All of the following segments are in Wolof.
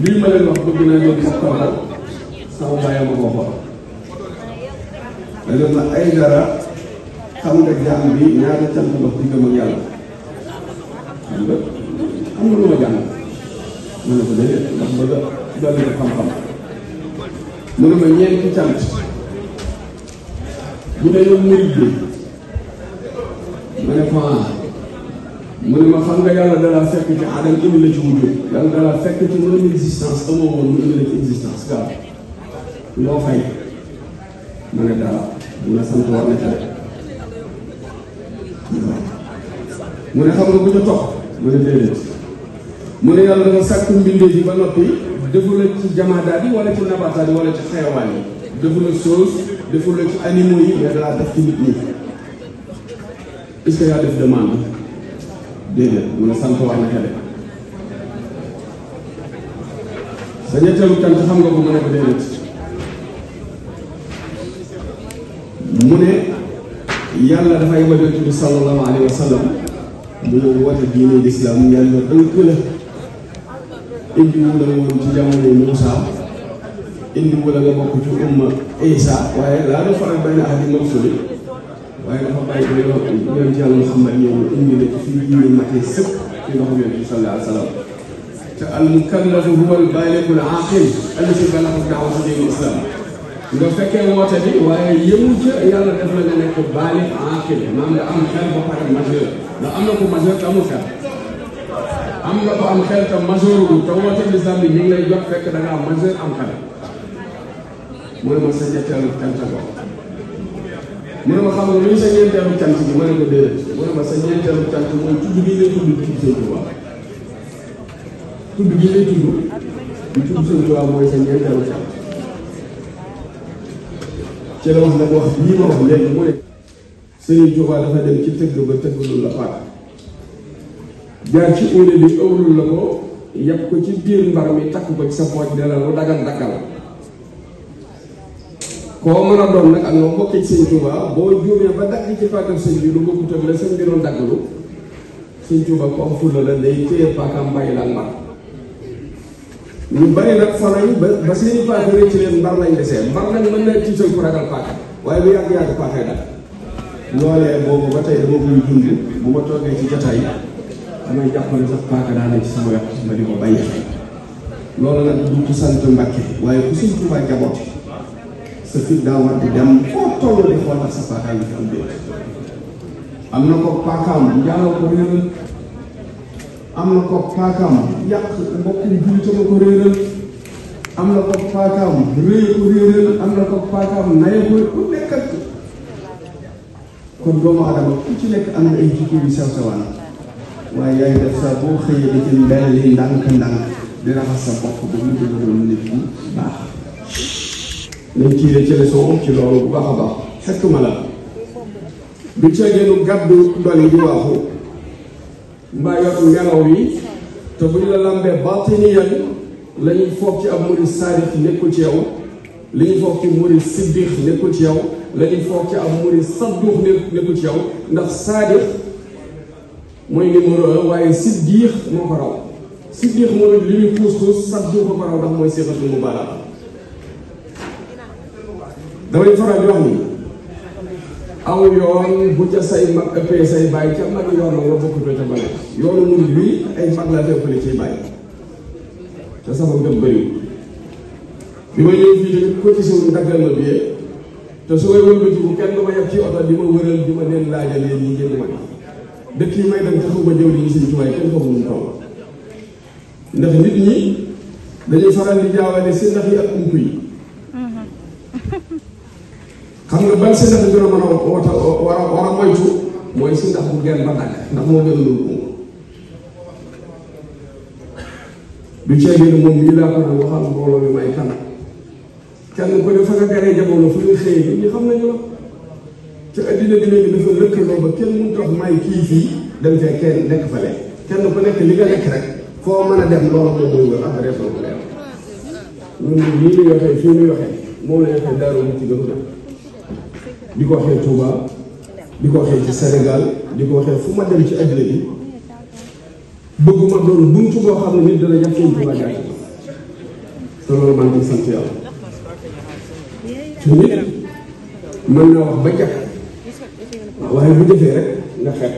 lii ma leen wax bëgg naa leen mokkal ko sama bàyyi ma ko xool da leen ay dara xam nga jaam bi ñaata cant dox diggam ak yàlla xam nga lu ma jàng ma ne ko déedéet ndax bëgg dolli ko xam-xam mu ne ma ñeenti cant bu dee yow murid bi ma ne ko mu ne ma xam nga yàlla dalaa fekk ci aadam indi la ci wujud yàlla dalaa fekk ci non existence amoo woon mu indi la ci existence gaaw loo fay ma ne dara mu ne sant war na ca de mu ne xam nga bu ca topp mu ne déedéet mu ne yàlla dafa sàkk mbindee yi ba noppi defu la ci jamaadaat yi wala ci nabaataat yi wala ci xayawaan yi defu la chose defu la ci animaux yi mais dalaa def ci nit ñi est-ce que yaa def demande déedéet mu ne sant war na ca de sa ñetteelu cant xam nga ko mu ne ko déedéet mu ne yàlla dafay wajal bi sallallahu alayhi wa sallam mu ñëw woote diine lislaam yàlla dënk la indi wu la woon ci jamono Muusa indi wu la nga bokk ci umma Isa waaye laa dafa faral bayna ahadi rusuli waaye dafa bàyyi ba yonent yàlla Muhammad ñëw indi la ci fii diine matee sëkk ci ndoxam yonent bi sallallahu alayhi wa sallam te al mukallafu huwa al baalighul aaqil allati balagha da'watu diinil islam nga fekkee woote bi waaye yëmu ci yàlla def la nga nekk baalig aaqil maanaam nga am xel ba pare majeur ndax am na ko majeur te amul xel am na ko am xel te majeurul te woote l'islam bi ñu ngi lay jox fekk da nga am majeur am xel mu ne ma sa ñetteelu cant ko mu ne ma xam nga luy sa ñeenteelu cant bi ma ne ko déedéet mu ne ma sa ñeenteelu cant mooy tudd gi lay tudd tudd Sëñ Tuubaa tudd gi lay tudd di tudd Sëñ Tuubaa mooy sa ñeenteelu cant ci la wax nag wax lii ma wax léegi mu ne Sëriñ Tuubaa dafa dem ci tëgg ba tëggalul la paak jaar ci óole bi ëwlul la ko yàpp ko ci biir mbar mi takk ko ci sa pooj ne la lu dagan dakkal koo mën a doon nag ak nga mbokk ci Sëriñ Tuubaa boo juumee ba dagg ci paakam sëñ bi lu bokkut ak la sëñ bi doon daggalu Sëriñ Tuubaa ko am fulla la day téye paakam bàyyi la ak mbar ñu bari nag fa lañ ba seeni paaka rëcc leen mbar lañ desee mbar lañ mën na tiital ku ragal paaka waaye lu yàgg-yàgg paakay dagg loolee boobu ba tey dama koy dund bu ma toogee ci jotaay damay jàpp ne sax paaka daa ne ci sama wet ma di ko bàyyi loolu nag du ku sant Mbàkke waaye ku Sëñ Tuubaa jaboot sa fit daa war di dem foo toll di xool ak sa paaka yi fi am déet am na ko paakaam njaaloo ko réeral am na ko paakaam yàq mbokkum jullit ko réeral am na ko paakaam réy ko réeral am na ko paakaam naye ko ku nekk ak kon doomu adama ku ci nekk am na ay jikko yu sew sewaan waaye yaay def sa boo xëyee da ci mbel li ndànk-ndànk di raxas sa bopp ba mu dëgg doon nit bu baax nañ tiire ci leçon ci loolu bu baax a baax fekk ma la du ceegeenu gàddu ndol yi di waaxu mbaa yor ngelaw yi te bu ñu la lambee baatiniyan la ñuy foog ci ab murid saadiq nekkul ci yow li ñuy foog ci murid siddiq nekkul ci yow la ñuy foog ci ab murid sadduq nekkul ci yow ndax saadiq mooy numéro 1 waaye siddiq moo ko raw siddiq mooy li ñuy puus puus sadduq ko raw ndax mooy siixatul mubaalaxa damay faral di wax ni aw yoon bu ca say mag ëppee say bàyyi ca mag yoon nga bokkutoo ca bale yoonu murid bi ay mag la ëppale ciy bàyyi te sama gëm bëriwul bi ma ñëw fii tamit cotisé wu daggal ma biyee te su may wëlbatiku kenn du ma yeb ci oto di ma wëral di ma leen laajalee lii ngeen ma dëkk yi may dem taxu ba jëw li ñu Sëñ Tuubaa kenn xamul mu toll ndax nit ñi dañuy faral di jaawale si ndax yi ak ump yi xam nga ban si ndax gën a mën a war a moytu mooy si ndax bu genn ba dagg ndax moo gën a loolu du ceegee ne moom lii laa ko doon waxal mbooloo mi may kan kenn ku ne fa nga garee jamono fu nga xëyee nit ñi xam nañu la ci addina bi léegi dafa lëkkaloo ba kenn mënut wax may kii fii dem fee kenn nekk fa lee kenn ku nekk li nga nekk rek foo mën a dem loolu moom mooy wër après soo ko leer ñun lii ñu yoxee fii ñu yoxee moom la yoxee Daaru Muxti gën a di ko waxee Touba di ko waxee ci Sénégal di ko waxee fu ma dem ci addina bi bëgguma doon buntu boo xam ne nit dana jàpp Sëñ Tuubaa gàcce te loolu maa ngi ciy sant yàlla te nit mën naa wax ba jàpp waaye bu jëfee rek nga xeeb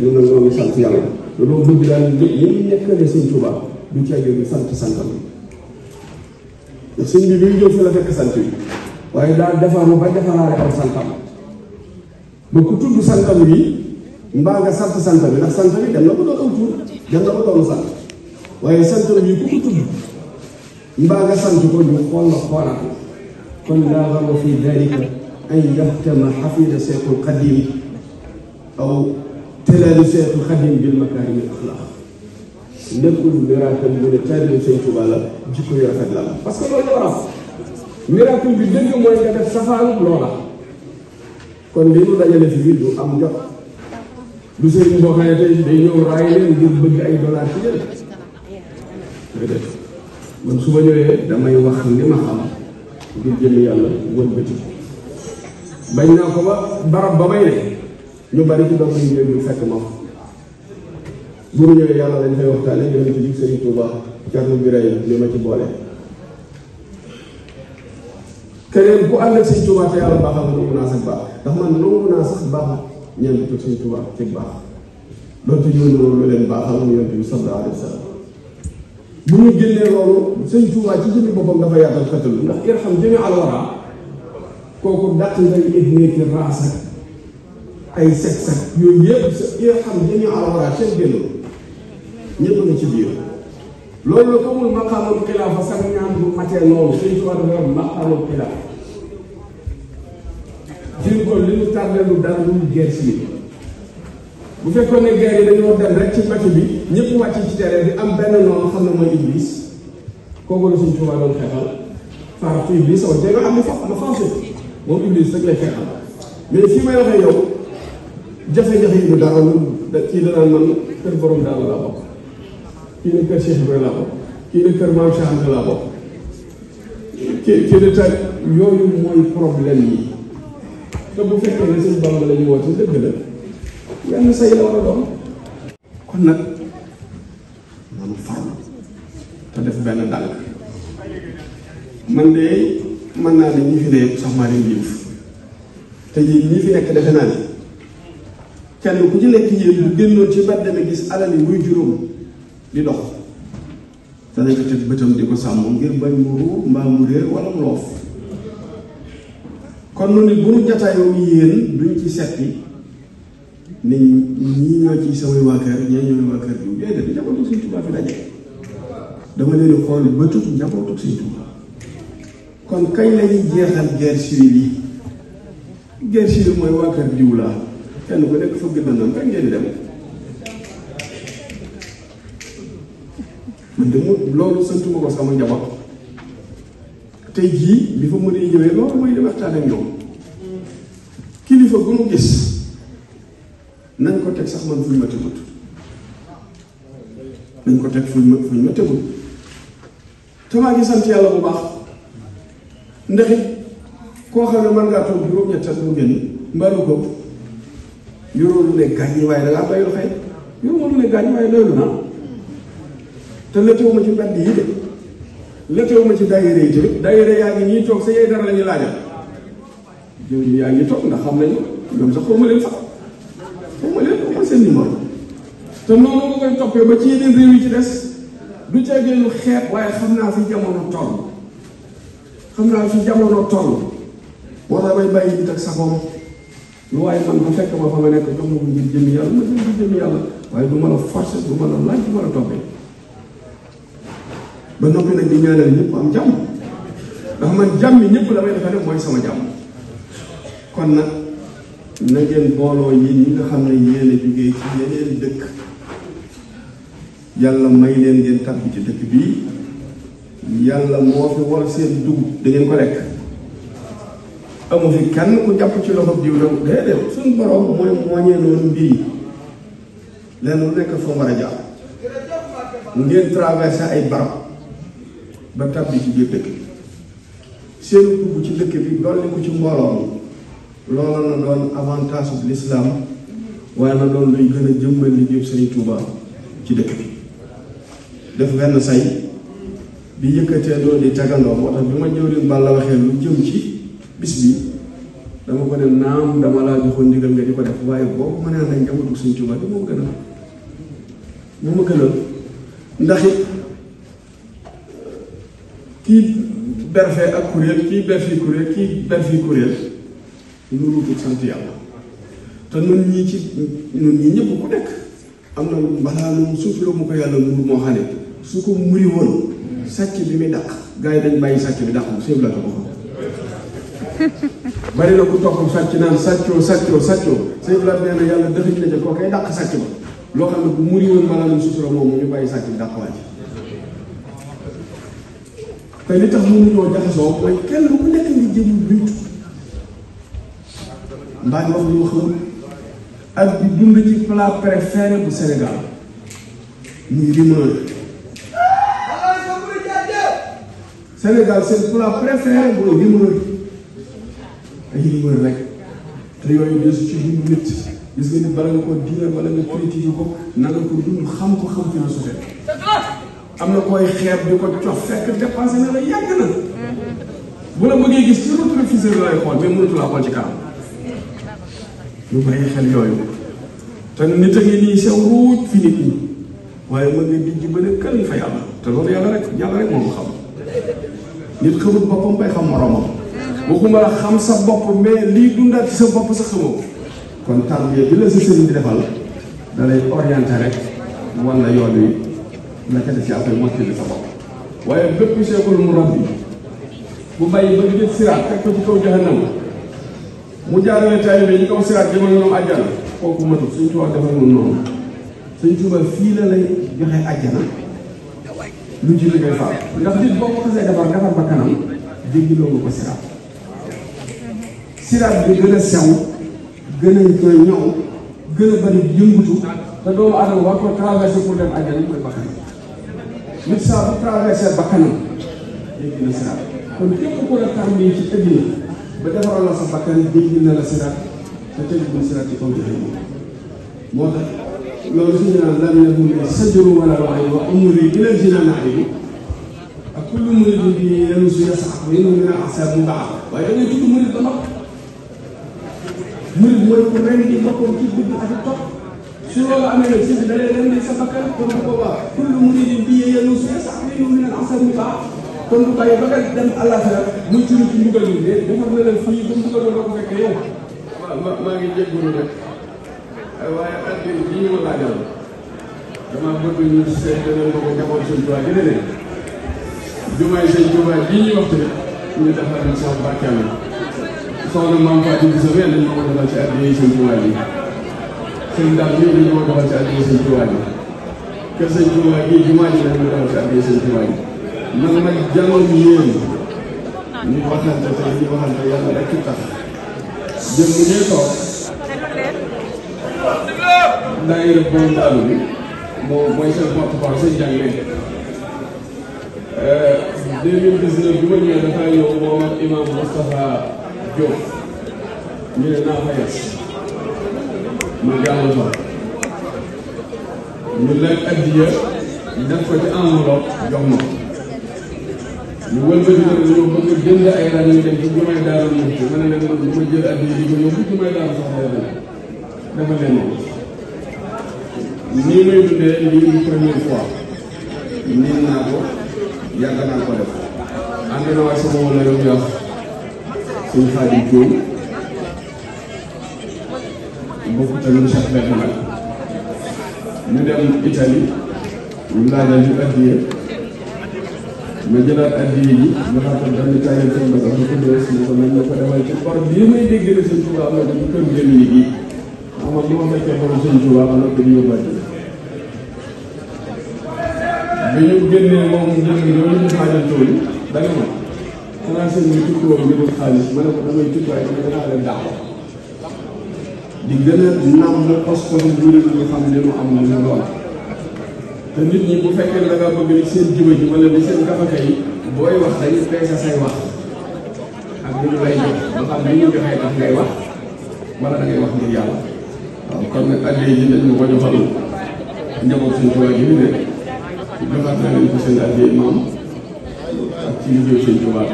ñun nag ñoo ngi sant yàlla loolu bëgg daal li ñu nekkale sëñ Tuubaa du caagee du sant santam ndax sëñ bi ñëw fi la fekk sant bi waaye daal defaru ba defaraale aw santam ba ku tudd santam bi mbaa nga sant santam bi ndax sant bi dem na ko doon aw tur dem na ko doon sant waaye santam bi ku ko tudd mbaa nga sant ko ñu xool la xoolaat kon laa garwa fi dalika an yahtama xafida Seexul Xadim aw telaali Seexul Xadim bil makarim al axlaq nekkul miracle mu ne taalibe Sëñ Tuubaa la jikko yu rafet la parce que loolu war a miracle bi dëgg mooy nga def safaanub loola kon li mu dajale fi biir du am jot du sëriñ boo xam ne tey day ñëw raay leen ngir bëgg ay dollar ci yéen déedéet man su ma ñëwee damay wax li ma xam ngir jëmm yàlla wëlbati bañ naa ko ba barab ba may ne ñu bari ci doom yi ñu fekk ma bu ñu ñëwee yàlla lañ fay waxtaane yonent bi Sëriñ Tuubaa Cerno Birahim li ma ci boole keneen ku ànd ak Sëriñ Tuubaa te yàlla baaxal nangu naa sax baax ndax man nangu naa sax baax ñeent ko Sëriñ Tuubaa ci baax doonte ñooñu lu leen baaxal mu yonent bi sallallahu alayhi wa sallam bu ñu génnee loolu Sëriñ Tuubaa ci jëmmi boppam dafa yaatal xëtal ndax irham jami alwara kooku dàq ngay ethnique race ay sexe yooyu yëpp sa irham jami alwara seen génn ñëpp nga ci biir loolu la ko mul maqaamul xilaafa sax ñaan bu matee noonu Sëriñ Tuubaa dafa yor maqaamul xilaafa jël ko li ñu tardé lu dara lu guerre civile bu fekkoon ne guerre yi dañoo dem rek ci match bi ñëpp wàcc ci terrain bi am benn noonu xam ne mooy Iblis kooku la Sëriñ Tuubaa doon xeexal faaratu Iblis aw dégg nga am ni fa ma fancé moom Iblis rek lay xeexal mais fii may waxee yow jafe-jafe yi du dara da kii danaan man kër borom daal laa bokk kii ne kër Cheikh Ibrahima laa bokk kii ne kër Maam Cheikh Anta laa bokk kii ne tag yooyu mooy problème yi te bu fekkee ne Sëñ Bamba la ñu woote dëgg la yenn say la war a doon kon nag noonu farlu te def benn dàll man de mën naa ne ñi fi ne sax maa leen jiw te ñi fi nekk defe naa ne kenn ku ci nekk yéen bu génnoon ci mbedd mi gis alal yi muy juróom di dox danañ ko teg bëtam di ko sàmm ngir bañ mu ruur mbaa mu réer wala mu loof kon nu nit bu nu jataayoo yéen duñ ci setti ne ñii ñoo ci samay waa kër ñee ñooy waa kër bi déedéet njabootu Sëñ Tuubaa fi daje dama leen xool bëtut njabootu Sëñ Tuubaa kon kañ lañuy jeexal guerre civile yi guerre civile mooy waa kër diw laa kenn ku nekk fëgg dëndam kañ ngeen di dem man de mu loolu santuma ko sama njaboot tey jii bi fa mën a ñëwee loolu mooy li waxtaan ak ñoom kilifa bu nu gis nañ ko teg sax man fuñ ma tegut nañ ko teg fuñ ma tegut te maa ngi sant yàlla bu baax ndax it koo xam ne mën ngaa toog juróom-ñett at mu génn mbaalu ko yoroo lu ne gàññi waaye da ngaa bayul xëy yoroo lu ne gàññi waaye doylu na te lëtewuma ci mbedd yi de lëtewuma ci daayira yi tamit daayira yaa ngi ñuy toog sa yey dara la ñuy laajal jëw yaa ngi toog ndax xam nañu ñoom sax xaw ma leen sax xaw ma leen waxal seen numéro te noonu nga koy toppee ba ci yeneen réew yi ci des du ceegee lu xeet waaye xam naa fi jamono toll xam naa fi jamono toll moo tax may bàyyi nit ak saxoom lu waaye man bu fekk ma fa ma nekk jox ma ko ngir jëmmi yàlla ma jëm jëmmi yàlla waaye du ma la forcer du ma la laaj du ma la toppee ba noppi nag di ñaanal ñëpp am jàmm ndax man jàmmi ñëpp la may defe ne mooy sama jàmm kon nag na ngeen booloo yi ñi nga xam ne yéen a jógee ci yeneen dëkk yàlla may leen ngeen tàbbi ci dëkk bii yàlla moo fi war seen dugub da ngeen ko lekk amu fi kenn ku jàpp ci loxo diw nag déedéet suñ borom mooy mooñee noonu mbir yi lenn lu nekk fa war a jaar ngeen traversé ay barab ba tàbbi ci biir dëkk bi seen dugg ci dëkk bi dolli ko ci mbooloo mi loolu na doon avantage bu l'islam waaye na doon luy gën a jëmmal liggéeyu Sëriñ Tuubaa ci dëkk bi def benn say di yëkkateendoo di tegandoo moo tax bi ma jëwriñ Balla waxee lu jëm ci bis bi dama ko ne naam dama laa joxoon ndigal nga di ko def waaye boo ko mënee ànd ak njabootu Sëñ Tuubaa bi moo ma gënal ndax it kii berfee ak kuréel kii berfii kuréel kii berfii kuréel lu ruutul sant yàlla te nun ñii ñëpp ku nekk am na balaa lu suufi mu ko yàlla muur moo xam ne su ko muri woon sàcc bi muy dàq gars yi dañ bàyyi sàcc bi dàq bu séeb la ko xam bari na ku topp sàcc naan sàccoo séeb la nee na yàlla dëfiñ na ca koo koy dàq sàcc ba loo xam ne bu muri woon balaa lu suufi moom ñu bàyyi sàcc bi dàq waaj te li tax mënuñoo jaxasoo mooy kenn ku nekk ngi jëmul biitu mbaa wax lu xamul ak di dund ci plat préféré bu Sénégal muy rumeur. Sénégal seen plat préféré mooy rumeur ay rumeur rek te yooyu desu ci dund nit gis nga ni bala nga ko diine wala nga critique ko na nga ko dund xam ko xam fi na sute am na koy xeeb di ko cof fekk dépensé na la yàgg na bu la bëggee gis ci rétroviseur lay xool mais mënatu laa xool ci kanam ñu bàyyi xel yooyu te nit a ngi nii sew ruuj fi nit ñi waaye mën nga dijji ba ne kan fa yàlla te loolu yàlla rek moom xam nit xamul boppam bay xam moromam waxuma la xam sa bopp mais lii dundaat ci sa bopp sa xamoo kon tarbiya bi la sa sëriñ di defal da lay orienté rek wan la yoon wi naka def ci après mottali sa bopp waaye bépp seekul mu rabbi bu bàyyi ba jël siraat teg ko ci kaw jahannam mu jaarale taalibe yi kaw siraat jëmal ñoom àjjana kooku matul Sëñ Tuubaa defal noonu Sëñ Tuubaa fii la lay joxe àjjana lu ci liggéey faal ndax nit boo ko xasee defar ba kanam jéggi loolu ko siraat bi gën a sew gën a ñëw gën a bari yëngutu te doomu adama war ko traversé pour dem àjjana ñu koy bakkanam nit saa bu traversé bakkanam jéggi na siraat kon képp ku la tàmbali ci ëddina ba defaral la sa bakkan jéggi na la siraat te tëj na siraat ci kaw joxe moo tax loolu suñu naan lam yakun sajru wala waay wa umri ilal jinaan ahidu ak kullu muridin bi yanusu yasax wa innahu min al-ahsab mu baax waaye da ngay tudd murid ba noppi murid mooy ku ren di boppam ci dugg ak topp su loolu amee nag si da lay ren di sa bakkan kon bu boobaa kullu muridin bi yanusu yasax wa innahu min al-ahsab mu baax kon bu bàyyi ba nga dem àllaaxira muy turu ci mbugal bi de defar na leen fii ba mbugal doo ko fekkee yow. maa ngi jégalu rek waaye at bii ñu ma laajal damaa bëgg ñu seet danañ ko njaboot Sëñ Tuubaa gi ne jumaay Sëñ Tuubaa bii ñuy wax tamit ñu defal leen sama barkeel la soxna maam Fatou Bissou bi dañ ma ko defal ci at bii Sëñ Tuubaa bi sëñ Dame bii dañ ma ko defal ci at bii Sëñ Tuubaa bi kër Sëñ Tuubaa bii jumaa ji dañ ma defal ci at bii Sëñ Tuubaa bi man nag jàngoon yéen ñu waxante te ñu waxante yàlla rek ci tax jëm mu ñuy toog daayira boobu daanu bi mooy seen porte-parole seen jàng 2019 bi ma ñëwee dafa ñëw moom ak imam Moustapha Diop ñu ne naa fa yes ma jàngal fa ñu lekk addiya def ko ci enveloppe jox ma ñu wëlbati nag ñoo bëgg a jënd ay rajo yu dem ci jumaay Daaru Muxti ma ne leen man du ma jël addiya di ko yóbbu jumaay Daaru soxla dafa leen moom nii may dundee lii du première fois nii naa ko yàgg naa ko def ànd na waa sama wala yow yàq suñu Xaadim Jóob bokk tamit chaque benn nag ñu dem Italie ñu laajal ñu addiya ma jëlaat addiya yi ma xam ko benn taayal sëñ ba sax ko dee si ko nañ ma ko defal ci bor bii may dégg ne Sëñ Tuubaa am na ko ci kër gi yi gi xam nga li ma fekkee borom Sëñ Tuubaa am na ko ñu yóbbaat bi ñu génnee moom njëriñ loolu ñu xaajal tool yi da nga ma xanaa seen ñu tukki woon ngir xaalis ma ne ko damay tukki waaye danaa leen dàq di gën a nam mu pos-pos bu ñu xam ne mu am lu mu doon te nit ñi bu fekkee da ngaa bëgg ni seen jiba ji wala ni seen gafaka yi booy wax dañuy peese say wax ak lu ñu lay jox ba xam ni ñu joxee tax ngay wax wala da ngay wax ngir yàlla waaw kon nag addiya ji dañ ma ko joxal njaboot Sëñ Tuubaa gi ne joxaat na leen ko seen addiya maam ci liggéey Sëñ Tuubaa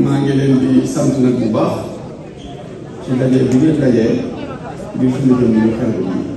maa ngi leen di sant nag bu baax ci daje bi ngeen dajee ngir suñu jëm yu xew yi